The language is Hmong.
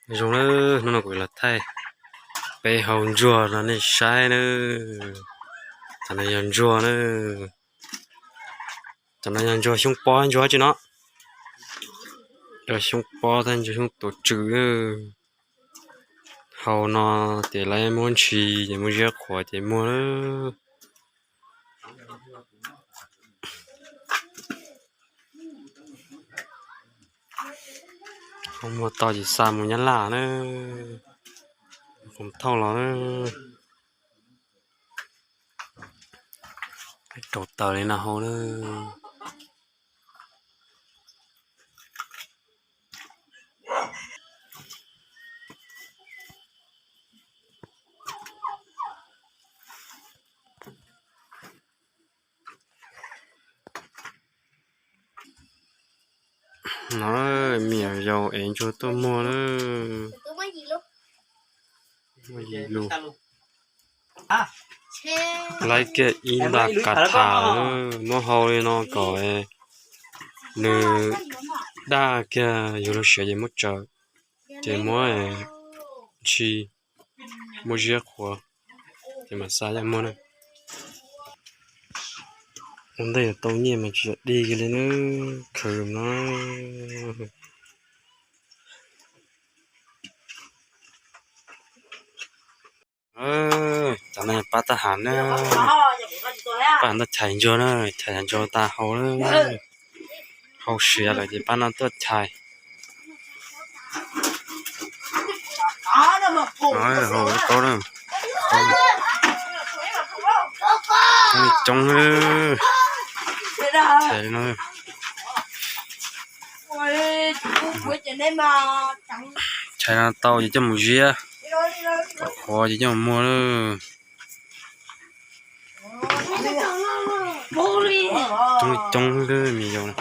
Zoo na, hnub no kuv los thaij peb hau ntsuag rau nej saib na. Cov no yog ntsuag na. Cov no yog ntsuag xyoob pob ntsuag tsi no. Ntsuag xyoob pob thiab ntsuag xyoob tus tswm. Hau no ces lawv muab ntshis ces muab ziab qhuav ces muag na. Muag tau ces xa mus Nyab Laj na. Qhov thauj los na. Rau taws li no hau na. No, me nyuam yaus ev ntsuag tuaj muag na. Muab yim lus, laib kiag ib nta kas tham, muab hau li no kom nws daj kiag, yug lub siav ces muab tsaws, ces muab ntshis, muab ziab qhuav, ces mam xa coj muag na. Ua ntej tau nyiaj mas tsis tau dig kiag li na, khwv no. Cov no pab tab ham na, pab tab chais ntsuag na, chais ntsuag tas hau na. Hau siav lawm ces pab no tuaj chais. Hau kaub na, coob coob, chais no. Chais no tau ces coj mus ziab, qhuav ces coj mus muag lawm. Coob coob me yaus.